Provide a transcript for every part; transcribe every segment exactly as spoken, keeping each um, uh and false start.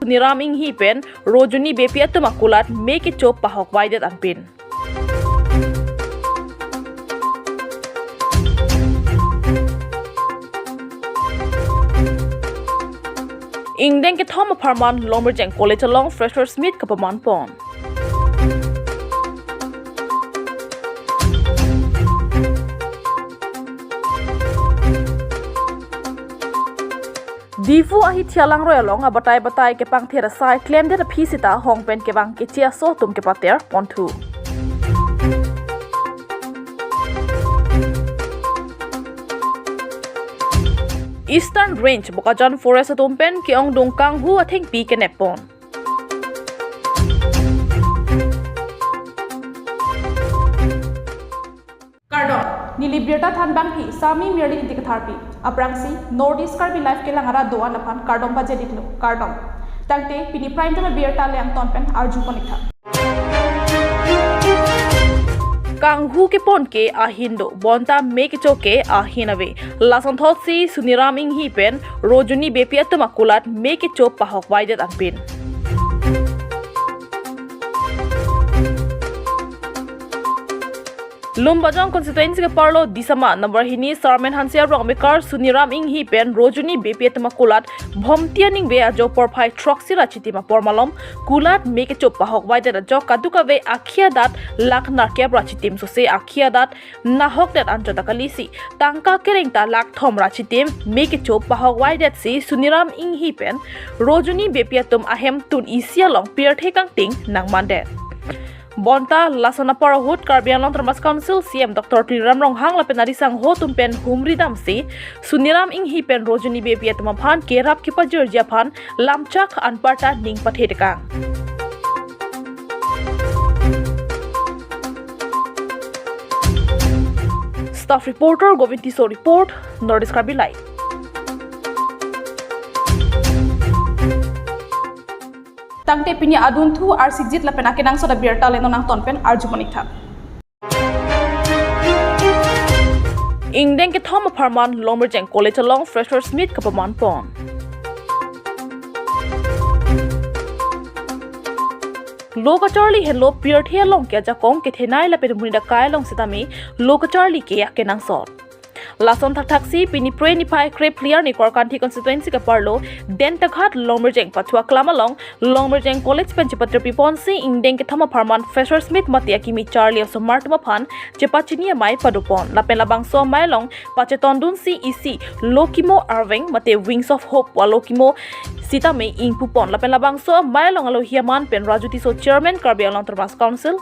Suniram Inghi pen Rojuni Beypi atum akulat me kechop pahokvaidet anpin. Ingdeng kethom apharman Longmirjeng College along Freshers Meet kapamanpon. Diphu ahithi alangroi along abatai batai kepangther asai klemdet aphi sita hong pen kevang keche aso atum kepater ponthu. Eastern Range Bokajan Forest atum pen ke-ongdung kanghu athengpi keneppon. Kardom, neli birta thanbangpi Sami Mirli Ingti Katharpi. Aphrangsi North East Karbi Live kelang arat do-an aphan kardom pajir-iklo, kardom. Tangte pini prime time abirta le angton pen arjupon-iktha. Kanghu kepon ke ahin do, bonta me kechop ke ahin ave. Lasonthotsi Suniram Inghi pen Rojuni Beypi atum akulat me kechop pahokvaidet anpin. Lumbajong constituency keparlo Disama number hini Sarmen Hanse arong amekar Suniram Inghi pen Rojuni Beypi atum akulat Bhomti aningve ajo porphai throksi ra chitim apor malom kulat me kechop pahokvaidet ajok kadokave akhei adat lakh nerkep ra chitim sose akhei adat nahokdet anchot akalisi tangka kereng ta lakh thom ra chitim me kechop pahokvaidetsi Suniram Inghi pen Rojuni Beypi atum ahemtun isi along pirthe kangting nangmandet. Bonta lason apor ahut Karbi Anglong Autonomous Council C E M Doctor Tuliram Ronghang lapen ari sangho atum pen humri damsi Suniram Inghi pen Rojuni Beypi atum aphan kerap kepajirji aphan lamchak anparta ning pathetekang. Staff reporter Govind Tisso report, North East Karbi Live. Tangte pini adunthu arsikjit lapen akenangsot abirta le non angton pen arjupon-iktha. Ingdeng kethom apharman Longmirjeng College along Freshers Meet kapamanpon. Lo kacharli henlo pirthe along ke ajakong kethenei lapen monit akai along sitame lo kacharli ke akenangsot. Lason thakthaksi pini Phre niphai kre phli arni Korkanthi constituency keparlo Dentaghat Longmirjeng Pathua Klam along Longmirjeng College pen chepatirpiponsi ingdeng kethom apharman Freshers Meet mate akimi charli osomar atum aphan chepachini amei padopon. Lapen labangso amei along pachetondunsi isi Lokimo Arveng mate Wings of Hope pu Lokimo sitame ingpupon. Lapen labangso amei along alohi aman pen Raju Tisso, Chairman Karbi Anglong Autonomous Council,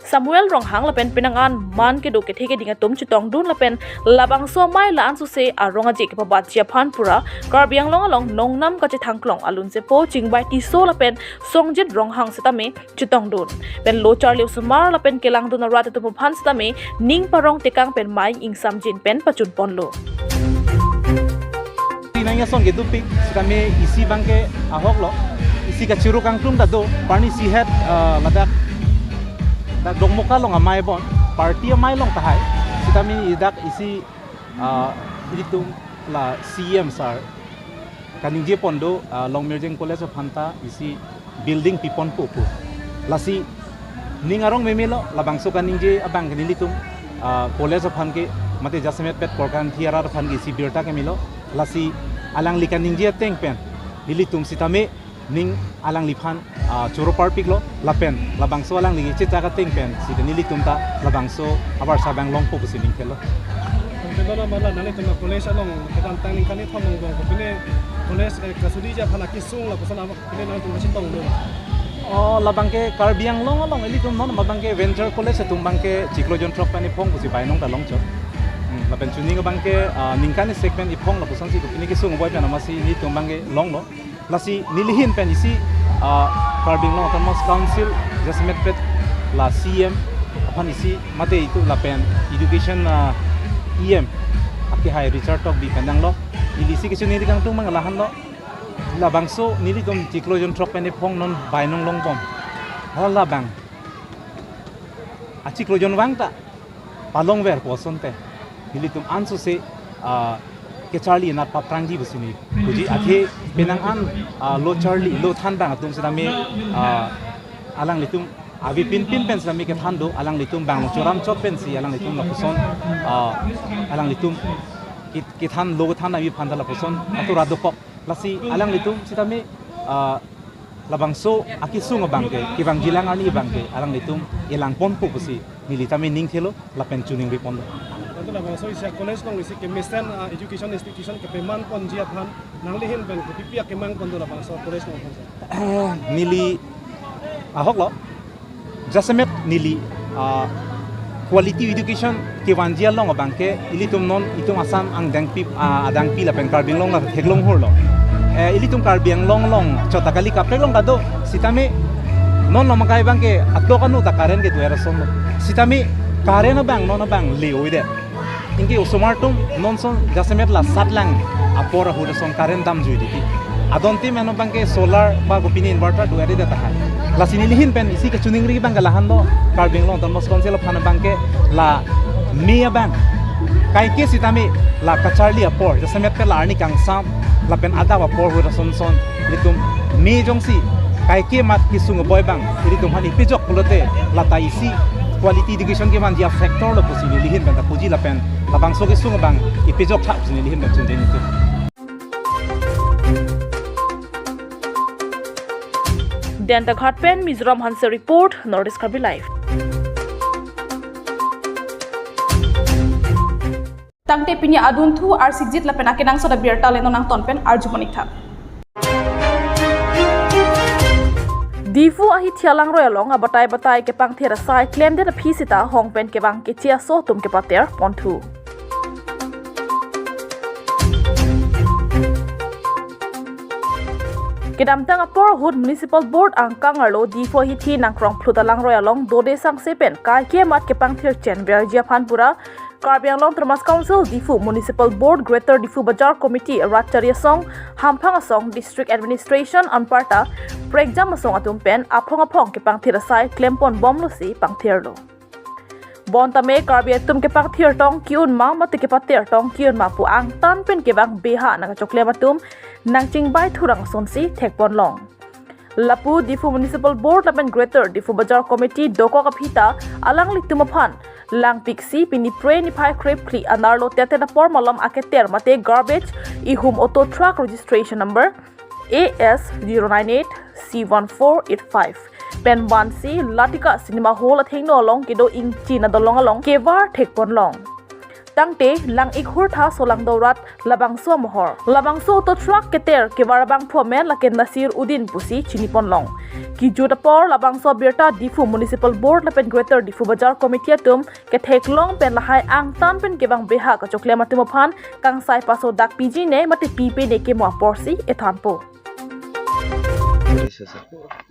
Samuel Ronghang lapen penang an man kedo kethe keding atum chetongdun lapen labangso amei la-an sose arong aje kepabatji aphan pura Karbi Anglong along nongnam kachethangklong alunsepo Chingbai Tisso lapen Songjit Ronghang sitame chetongdun. Pen lo charli osomar lapen kelangdun arat atum aphan sitame ning parongtekang pen mei ingsamjin pen pachunponlo. Tinang ason kedopik sitame isi abangke ahoklo. Isi kachiruk angklung ta do, parni isi het, ah, ladak, dak Dokmoka along amei bon, party amei along tahai. Sitame dak isi, ah, ilitum la C E M sir kaningjepon do, ah, Longmirjeng College aphan ta isi building piponpo pu. Lasi ning arong memelo, labangso kaningje abang ke nelitum, ah, college aphan ke mate jasemet pet Korkanthi arat aphan ke isi birta kemelo. Lasi alangli kaningje ateng pen nelitum sitame ning alangliphan, ah, choro parpiklo lapen labangso alangli chechak ateng pen sita nelitum ta labangso abarsa abang longpo pusi ning khelo. Tangte non amala nanglitum college along kedamtang ningkan ni thom angbong pine college, eh, kasudiji aphan akesung lapuson ama pine nangtum kachetongdun. Oh, labangke Karbi Anglong along ilitum non abangke venture college atum abangke chiklo jon throk pen iphong pusi bainong ta longchot. Hmm, lapen chuning abangke, ah, ningkan ni segment iphong lapusonsi kopine kesung boi pen amatsi ilitum abangke longlo. Lasi nelihin pen isi, ah, Karbi Anglong Autonomous Council jasemet pet la C E M aphan isi mate itum lapen education, ah, E M akehai Richard Tokbi pen nanglo. Neli isi kechini ri kangtung mang lahenlo. Labangso nelitum chiklo jon throk pen iphong non bainong longbom. Hala labang achiklo jon vang ta palongver pu asonte nelitum ansose, ah, kacharli anat paprangji pusi neli puji. Athe penang an, ah, lo charli, lo than abang atum sitame, ah, alanglitum avepin pin pen sitame kethan do, alanglitum abang choram chot pensi alanglitum lapuson, ah, alanglitum kit-, kethan lo kethan avi aphan ta lapuson atur adokok. Lasi alanglitum sitame, ah, labangso akesung abang ke, kevangjilang arni abang ke alanglitum elangponpo pusi neli tame ning thelo lapen choningri ponlo. Anto labangso isi a-college along isi kemesen, ah, education institution kepaman ponji aphan nangli ahin pen kopipi akemang pon do labangso college along aphan? Neli ahok lo, jasemet neli, ah, quality education kevanji along abang ke ilitum non itum Assam angdengpi, ah, adangpi lapen Karbi Anglong la theklong hurlo. Eh, ilitum Karbi Anglong along chot ta kali, kaprek along ta do. Sitame non lom akai abang ke atok anu ta current kedo-er asonlo. Sitame current abang non abang le-oidet. Anke osomar atum non ason jasemet la satlang apor ahut ason current damjuidet. Adon atum eno abang ke solar ba kopine inverter do-er-edet tahai. Lasi neli ahin pen isi kachoningri abang ke lahenlo, Karbi Anglong Autonomous Council aphan abang ke la me abang kaike sitame la kacharli apor, jasemet pen la arni kangsam lapen adap apor ahut ason ason ilitum me jongsi kaike amat kesung aboi abang ilitum aphan ipejok pulote lata isi quality education kevanji a-factor lo pusi neli ahin pen ta puji lapen labangso kesung abang ipejok tha pusi neli ahin pen choningri nelitum. Dentaghat pen Mizoram Hanse report, North East Karbi Live. Tangte pini adunthu arsikjit lapen akenangsot abirta le non nangton pen arjuponik tha. Diphu ahithi alangroi along abatai batai kepangthir asai klemdet aphi sita hong pen kevang keche aso atum kepater ponthu. Kedamtang apor ahut Municipal Board angkang arlo Diphu ahithi nangkrong phlut alangroi along dode sangse pen kaike amat kepangthir chen verji aphan pura Karbi Anglong Autonomous Council Diphu, Municipal Board, Greater Diphu Bazar Committee, Ratchari Asong, Hamphang Asong, District Administration anparta prekjam asong atum pen aphong aphong kepangthir asai klempon bomlo si pangthirlo. Bonta me Karbi atum kepangthir tong ki-un ma mate kepater tong ki-un ma pu angtan pen kevang beha nangkachoklem atum nangchingbai thurang asonsi thekponlong. Lapu Diphu Municipal Board lapen Greater Diphu Bazar Committee dokok aphi ta alanglitum aphan langpiksi pini Phre niphai kre phli anerlo tetet apor malom aketer mate garbage ihum auto truck registration number A S zero nine eight C one four eight five pen vansi Latika Cinema Hall athengno along kedo ingchin adolong along kevar thekponlong. Tangte lang-ik hur tha solangdo rat labangso amohor. Labangso auto truck keter kevar abangphu amen lake Nasir Uddin pusi chiniponlong. Kejut apor labangso abirta Diphu Municipal Board lapen Greater Diphu Bazar Committee atum ketheklong pen lahai angtan pen kevang beha kachoklem atum aphan kangsai paso dak piji ne mate pipe ne kemo aporsi ethanpo. কৰিছে ছাৰ।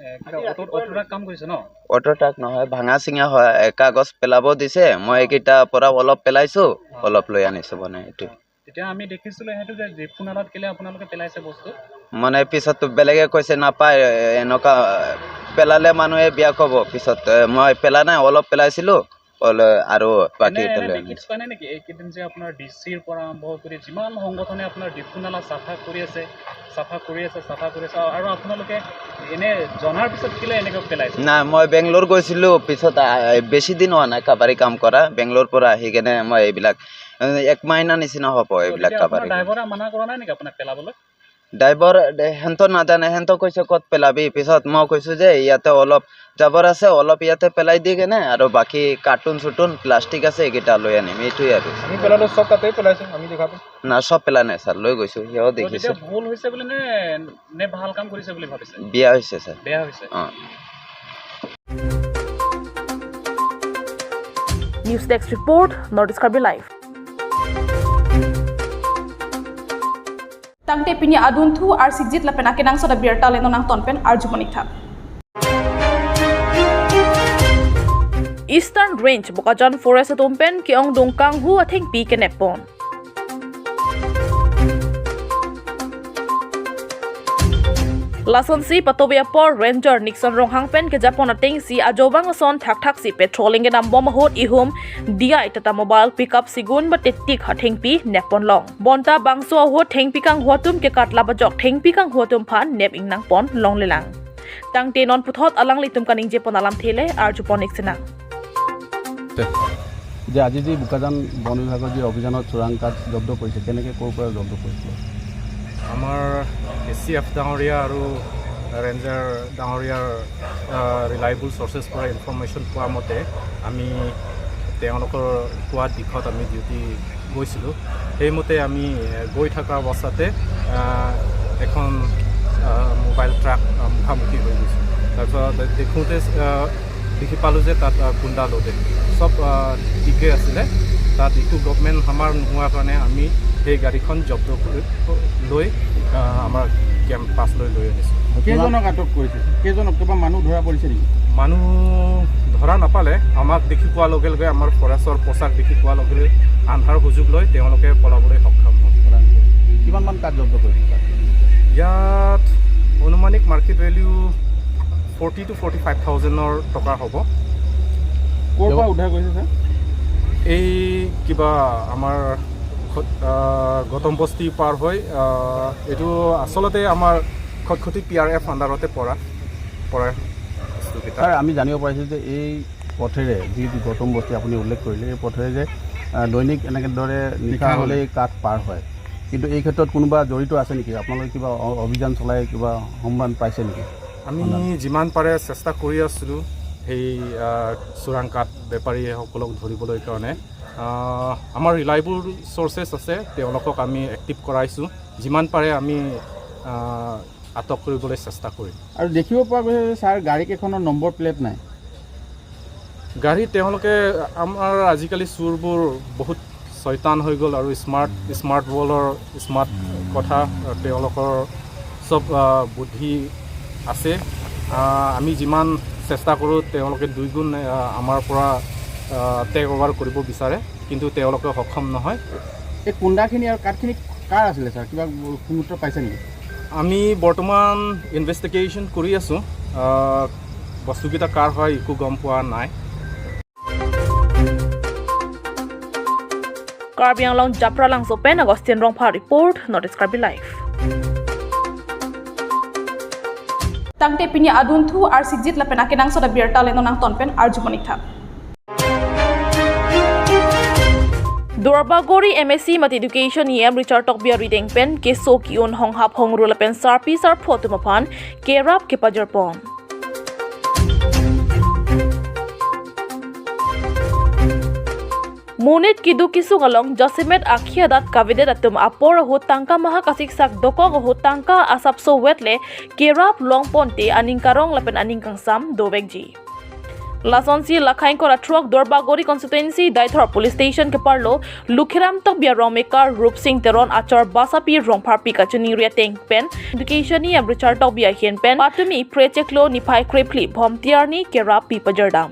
এ, কিবা auto, auto truck কাম কৰিছে ন? Auto truck নহয়, ভাঙা চিঙা হয়। এ, কাগজ পেলাব দিছে, মই এইকেইটা পৰা অলপ পেলাইছো, অলপ লৈ আনিছো মানে এইটো। তেতিয়া আমি দেখিছিলো সেইটো যে ডিফু নালাত কেলে আপোনালোকে পেলাইছে বস্তু? মানে পিছত বেলেগে কৈছে নাপায়, এ, এনেকুৱা পেলালে মানুহে বেয়া ক'ব। পিছত, এ, মই পেলা নাই, অলপ পেলাইছিলো। অল-, আৰু বাকী এনে, এনে এতিয়ালৈ দেখি আনিছো। থকা নাই নেকি এইকেইদিন যে আপোনাৰ ডি চিৰ পৰা আৰম্ভ কৰি যিমান সংগঠনে আপোনাৰ ডিফু নালা চাফা কৰি আছে, চাফা কৰি আছে, চাফা কৰি আছে, আৰু আপোনালোকে এনে জনাৰ পিছত কেলে এনেকৈ পেলাইছে? নাই, মই বেংগলোৰ গৈছিলো, পিছত, আ, বেছি দিন হোৱা নাই কাবাৰী কাম কৰা। বেংগলোৰ পৰা আহি কেনে মই এইবিলাক, এ, এক মাহিনা নিচিনা হ'ব এইবিলাক। গতিকে আপোনাৰ কাবাৰী কাম। ড্ৰাইভাৰে মানা কৰা নাই নেকি আপোনাক পেলাবলৈ? ড্ৰাইভাৰ দে-, হেঁতো নাজানে, হেঁতো কৈছে, "ক'ত পেলাবি?" পিছত মই কৈছো যে, "ইয়াতে অলপ জাবৰ আছে, অলপ ইয়াতে পেলাই দি কেনে আৰু বাকী কাৰ্টুন-চাৰ্টুন, প্লাষ্টিক আছে, এইকেইটা লৈ আনিম", এইটোৱে আৰু। আমি পেলালে চব তাতে পেলাইছে, আমি দেখাতে। না, চব পেলা নাই ছাৰ, লৈ গৈছো, সিও তো দেখিছে। তেতিয়া ভুল হৈছে বুলি নে, নে ভাল কাম কৰিছে বুলি ভাবিছে? বেয়া হৈছে ছাৰ। বেয়া হৈছে। অ। News Desk Report, North East Karbi Live. Tangte pini adunthu arsikjit lapen akenangsot abirta le non nangton pen arjuponik tha. Eastern Range Bokajan Forest atum pen ke-ongdung kanghu athengpi kenep pon. Lasonsi patove apor Ranger Nixon Ronghang pen kejapon atengsi ajovang ason thakthak si patrolling kedambom ahut ihum D I Tata Mobile pickup sigun ba tetik hathengpi nepponlong. Bonta bangso ahut thengpi kanghu atum ke katlap ajok thengpi kanghu atum aphan nep ingnangpon longlelang. Tangte non puthot alanglitum kaningjepon alamthe le arjupon ik sinang. যে আজি যি বোকাজান বন বিভাগৰ যি অভিযানত চোৰাং কাঠ জব্দ কৰিছে, কেনেকে ক'ৰ পৰা জব্দ কৰিছে? আমাৰ এ চি এফ ডাঙৰীয়া আৰু ৰেঞ্জাৰ ডাঙৰীয়াৰ ৰিলায়েবল চৰ্চেছ পৰা ইনফৰমেশ্যন পোৱা মতে আমি তেওঁলোকৰ কোৱা দিশত আমি ডিউটি গৈছিলোঁ। সেইমতে আমি গৈ থকা অৱস্থাতে এখন মোবাইল ট্ৰাক মুখামুখি হৈ গৈছোঁ। তাৰপিছত দেখোঁতে দেখি পালোঁ যে তাত কুন্দা লোডেড, চব ঠিকে আছিলে। তাত একো ডকুমেণ্ট আমাৰ নোহোৱাৰ কাৰণে আমি সেই গাড়ীখন জব্দ কৰি লৈ আমাৰ কেম্প পাছলৈ লৈ আনিছোঁ। কেইজনক আটক কৰিছে? কেইজনক, কিবা মানুহ ধৰা পৰিছে নেকি? মানুহ ধৰা নাপালে। আমাক দেখি পোৱাৰ লগে লগে, আমাৰ ফৰেষ্টৰ পোছাক দেখি পোৱাৰ লগে লগে আন্ধাৰ সুযোগ লৈ তেওঁলোকে পলাবলৈ সক্ষম হ'ল। কিমানমান কাঠ জব্দ কৰিছে তাত? ইয়াত আনুমানিক market value forty two forty five থাউজেণ্ডৰ টকা হ'ব। ক'ৰ পৰা উদ্ধাৰ কৰিছে ছাৰ? এই কিবা আমাৰ খ- আহ, গৌতম বস্তি পাৰ হৈ আহ, এইটো আচলতে আমাৰ খটখটি পি আৰ এফ আণ্ডাৰতে পৰা পৰা বস্তুকেইটা। ছাৰ, আমি জানিব পাৰিছোঁ যে এই পথেৰে, যি গৌতম বস্তি আপুনি উল্লেখ কৰিলে, এই পথেৰে যে আহ, দৈনিক এনেকে দৰে নিশা নিশা হ'লে। হ'লেই কাঠ পাৰ হয়, কিন্তু এই ক্ষেত্ৰত কোনোবা জড়িত আছে নেকি? আপোনালোকে কিবা অ- অভিযান চলাই কিবা সম্মান পাইছে নেকি? আমি যিমান পাৰে চেষ্টা কৰি আছিলোঁ সেই আহ, চোৰাং কাঠ বেপাৰীসকলক ধৰিবলৈ কাৰণে। আহ, আমাৰ ৰিলায়েবল চৰ্চেছ আছে, তেওঁলোকক আমি এক্টিভ কৰাইছোঁ। যিমান পাৰে আমি আহ, আটক কৰিবলৈ চেষ্টা কৰিম। আৰু দেখিব পোৱা গৈছে যে ছাৰ, গাড়ীকেইখনৰ নম্বৰ প্লেট নাই। গাড়ী তেওঁলোকে, আমাৰ আজিকালি চুৰবোৰ বহুত চৈতান হৈ গ'ল আৰু স্মাৰ্ট স্মাৰ্ট ৱৰ্ল্ডৰ স্মাৰ্ট কথা, তেওঁলোকৰ চব আহ, বুদ্ধি আছে। আহ, আমি যিমান চেষ্টা কৰোঁ তেওঁলোকে দুই গুণ আহ, আমাৰ পৰা টেক অভাৰ কৰিব বিচাৰে, কিন্তু তেওঁলোকে সক্ষম নহয়। এই কুন্দাখিনি আৰু কাঠখিনি কাৰ আছিলে ছাৰ? কিবা সুমূত্ৰ পাইছে নেকি? আমি বৰ্তমান ইনভেষ্টিগেশ্যন কৰি আছোঁ। আহ, বস্তুকেইটা কাৰ হয় একো গম পোৱা নাই। Karbi Anglong Japralangso pen Augustine Rongphar report, North East Karbi Live. Tangte pini adunthu arsikjit lapen akenangsot abirta le non nangton pen arjumonik tha. Duarbagori M A C mate Education E M Richard Tokbi arideng pen keso ki-un honghap hongru lapen sarpi sarpo atum aphan kerap kepajirpon. Monit keduk kesung along jasemet akhei adat kavedet atum apor ahut tangka maha kasiksak dokok ahut tangka asapso vetle kerap longponte aning karong lapen aning kangsam dovekji. Lasonsi lakhai ingkoi ra throk Duarbagori constituency Deithor police station keparlo Lukhiram Tokbi arong mekar Rupsing Teron achor Basapi Rongpharpi kachiningri ateng pen Education E M Richard Tokbi ahin pen patumi phre chiklo niphai krephli Bhomti arni kerap pipajirdam.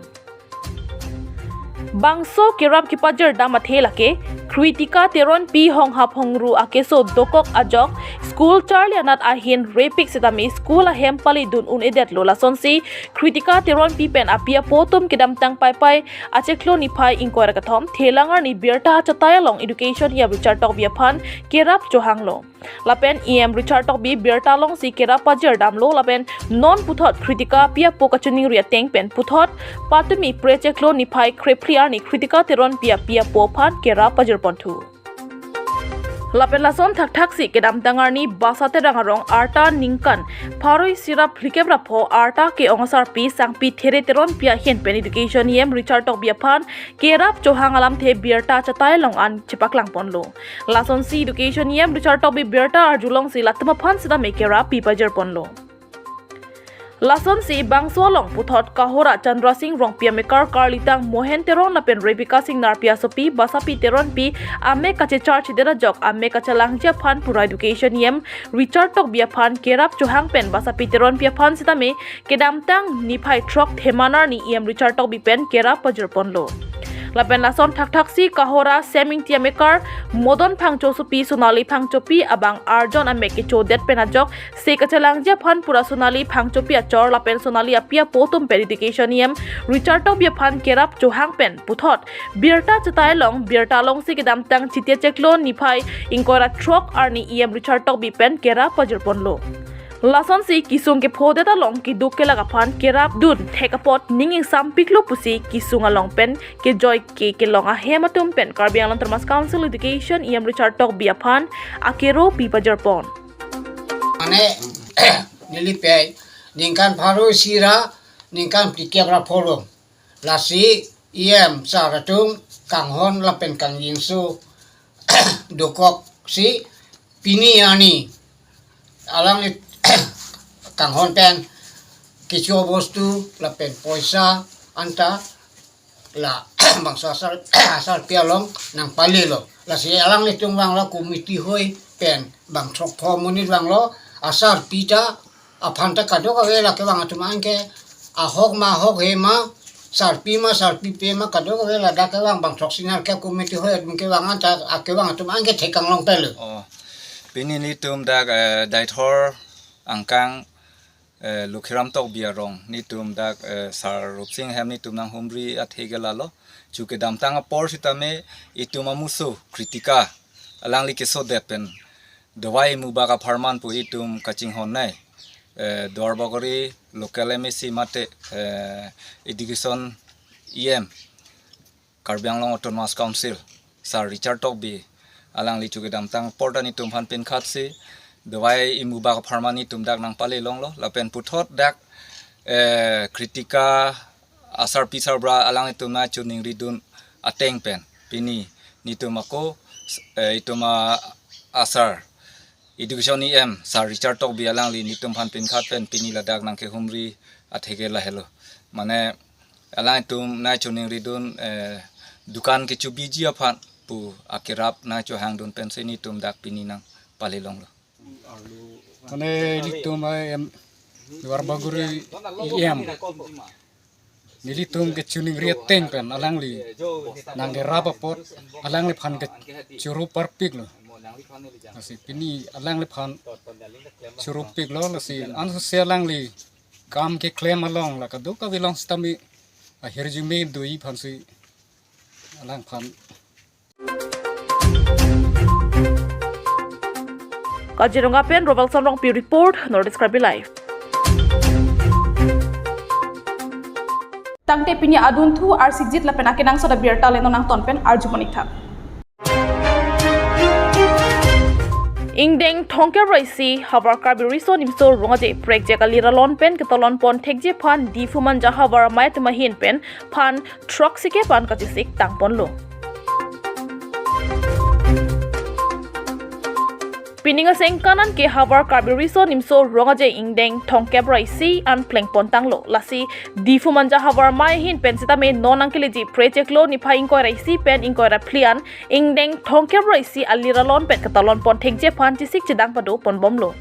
Bangso kerap kepajirdam athe lake Kritika Teronpi honghap hongru akeso dokok ajok school charli anat ahin repik sitame school ahem pali dun un-edetlo. Lasonsi Kritika Teronpi pen api apo atum kedamtang Paipai achiklo niphai ingkoi ra kethom Thelang arni birta achatai along Education E M Richard Tokbi aphan kerap chohanglo. Lapen E M Richard Tokbi birta alongsi kerap pajirdamlo lapen non puthot Kritika api apo kachiningri ateng pen puthot patumi phre chiklo niphai krephli arni Kritika Teronpi api apo aphan kerap pajirponthu. Lapen lason thakthak si kedamtang arni Basa Terang arong arta ningkan pharo isi ra phlikep ra pho arta ke-ong asarpi Sangpi There Teronpi ahin pen Education E M Richard Tokbi aphan kerap chohang alamthe birta achatai along an chepaklangponlo. Lasonsi Education E M Richard Tokbi birta arjulongsi latum aphan sitame kerap pipajirponlo. Lasonsi bangso along puthot Kahora Chandra Singh Rongpi amekar karlitang Mohen Teron lapen Rebecca Singh Narpi asopi Basapi Teronpi amek kachechar chidet ajok amek kachelangji aphan pura Education E M Richard Tokbi aphan kerap chohang pen Basapi Teronpi aphan sitame kedamtang niphai throk Theman arni E M Richard Tokbi pen kerap pajirponlo. Lapen lason thakthaksi Kohora Semingti amekar, Modon Phangchosopi, Sonali Phangchopi abang arjon amek kechodet pen ajok se kachelangji aphan pura Sonali Phangchopi achor lapen Sonali api apo atum pen Education E M Richard Tokbi aphan kerap chohang pen puthot birta chetai along, birta alongsi kedamtang Chiti achiklo niphai ingkoi ra throk arni E M Richard Tokbi pen kerap pajirponlo. Lasonsi kesung kephodet along keduk kelak aphan kerapdun thek apot ning ingsampiklo pusi kesung along pen kejoi ke kelong ahem atum pen Karbi Anglong Autonomous Council Education E M Richard Tokbi aphan akero pi pajirpon. Mane neli pei ningkan pharo isi ra ningkan phlikep ra pholong. Lasi E M sir atum kanghon lapen kangjinso dokoksi pini arni alangli kanghon pen kecho bostu lapen poisa anta la bangso asar asarpi along nangpalelo. Lasi alanglitum vanglo committee hoi pen bang throk pho monit vanglo, asarpi ta aphan ta kadokave la kevang atum anke ahok ma ahok he ma, sarpi ma sarpipe ma kadokave ladak kevang bang throksi nerkep committee hoi atum kevang anta akevang atum anke thekang longpelo. Oh, pini netum dak eh, Deithor angkang eh, Lokhiram Tokbi arong netum dak eh, Sir Rupsing hem netum nanghumri athe ke lalo. Chu kedamtang apor sitame itum amuso Kritika alangli kesodet pen Dawai Mubak Apharman pu itum kachinghon nai. Eh, Duarbagori local M A C mate eh, Education E M Karbi Anglong Autonomous Council Sir Richard Tokbi alangli chu kedamtang apor ta netum aphan pinkhatsi Dawai Imubak Apharman netum dak nangpale longlo lapen puthot dak eh, Kritika asarpi sarbura alanglitum nangchiningridun ateng pen pini netum ako eh, itum a asar Education E M Sir Richard Tokbi alangli netum aphan pinkhat pen pini ladak nangkehumri athe ke lahelo. Mane alanglitum nangchiningridun eh, dukan kechobiji aphan pu akerap nangchohangdun pensi netum dak pini nangpale longlo. Mane netum em Duarbagori E M nelitum kechiningri ateng pen alangli nangkerap apot alangliphan kechoro parpiklo. Lasi pini alangliphan choro piklo, lasi ansose alangli kam keklem along la kadokave along sitame ahirjume doji aphansi alangphan Kaziranga pen Robalson Rongpi report, North East Karbi Live. Tangte pini adunthu arsikjit lapen akenangsot abirta le non nangton pen arju monik tha. Ingdeng thomkep ra isi havar Karbi Riso Nimso Rong Aje prekjek alir alon pen ketalon pon thekji aphan Diphu Manja havar amei atum ahin pen phan throksi kep an kachesik tangponlo. Pining asengkan an ke havar Karbi Riso Nimso Rong Aje ingdeng thomkep ra isi an plengpon tanglo. Lasi Diphu Manja havar amei ahin pen sitame non nangkeleji phre chiklo niphai ingkoi ra isi pen ingkoi ra phli an ingdeng thomkep ra isi alir alon pen ketalon pon thekji aphan chesik chedang pado ponbomlo.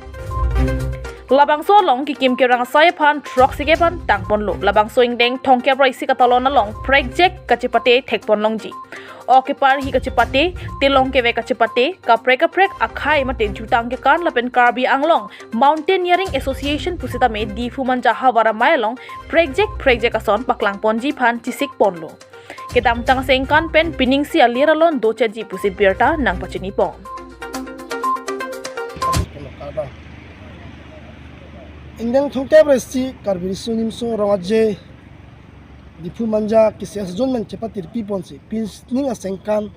Labangso along kekim kerang asai aphan throksi kep an tangponlo. Labangso ingdeng thomkep ra isi ketalon along prekjek kachepate thekpon longji. Ok keparhi kachepate, telong kevek kachepate, kaprek kaprek akhei mate jutang kekan lapen Karbi Anglong Mountaineering Association pusitame Diphu Manja havar amei along prekjek prekjek ason paklangponji aphan chesik ponlo. Kedamtang asengkan pen pining si alir alon dochetji pusi birta nangpachinipon. Ingdeng thomkep ra isi Karbi Riso Nimso Rong Aje Diphu Manja K C S Zone pen chepatirpi ponsi pining asengkan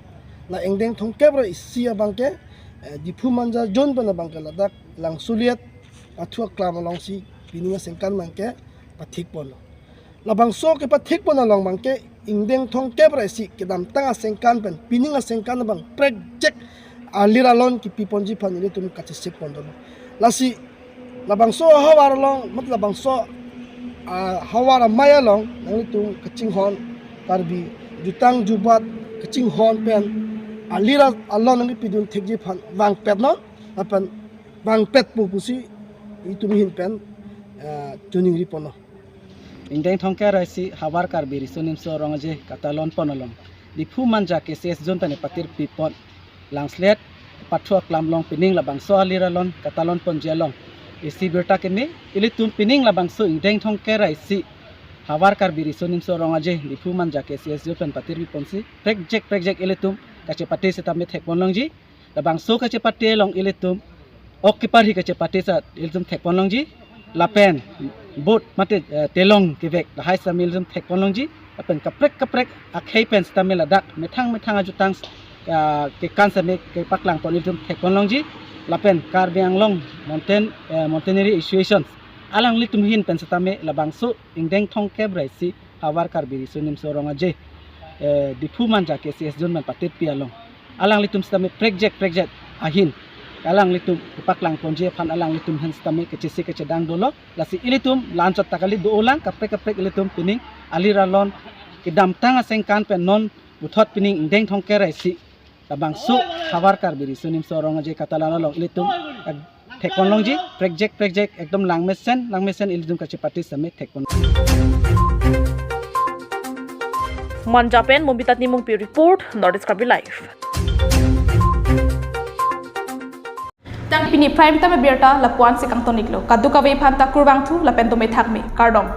la ingdeng thomkep ra isi abangke eh, Diphu Manja Zone pen abangke ladak Langsuliat athu aklam alongsi pining asengkan abangke pathik ponlo. Labangso kepathik pon along abangke ingdeng thomkep ra isi kedamtang asengkan pen pining asengkan abang prekjek alir alon kepi ponji aphan ilitum kachesik pon dolo. Lasi labangso havar along mat labangso ah, havar amei along nanglitum kachinghon Karbi jutang jubat kachinghon pen alir alon nangkepidun thekji aphan vangpet non lapen vangpetpo pusi itum ahin pen ah, chiningri ponlo. Ingdeng thomkep ra isi havar Karbi Riso Nimso Rong Aje ketalon pon along Diphu Manja K C S Zone pen patirpi pon. Langslet pathu aklam along pining labangso alir alon katalon ponji along isi birta keme, ilitum pining labangso ingdeng thomkep ra isi Havar Karbi Riso Nimso Rong Aje Diphu Manja K C S Zone pen patirpi ponsi prekjak prekjak ilitum kachepate setame thekpon longji. Labangso kachepate along ilitum ok keparhi kachepate sat ilitum thekpon longji. Lapen vote mate, eh, telong kevek lahai setame ilitum thekpon longji. Lapen kaprek kaprek akhei pen setame ladak methang methang ajutang, ah, kekan setame kepaklang pon ilitum thekpon longji. Lapen Karbi Anglong Mountain, eh, Mountaineering Association alanglitum ahin pen setame labangso ingdeng thomkep ra isi Havar Karbi Riso Nimso Rong Aje, eh, Diphu Manja K C S Zone pen patirpi along alanglitum setame prekjak prekjak ahin alanglitum kepaklang ponji aphan alanglitum ahin setame kechesi kechedang dolo. Lasi ilitum la-anchot ta kali, do-olang kaprek kaprek ilitum pining alir alon kedamtang asengkan pen non puthot pining ingdeng thomkep ra isi labangso Havar Karbi Riso Nimso Rong Aje katalon along ilitum, eh, thekpon longji. Prekjak prekjak ekdom langmesen langmesen ilitum kachepate setame thekpon. Manja pen Momita Timungpi report, North East Karbi Live. Tang pini prime time abirta lapu-an si kangton-iklo. Kadokave aphan ta kurvangthu lapen dome thakme. Kardom.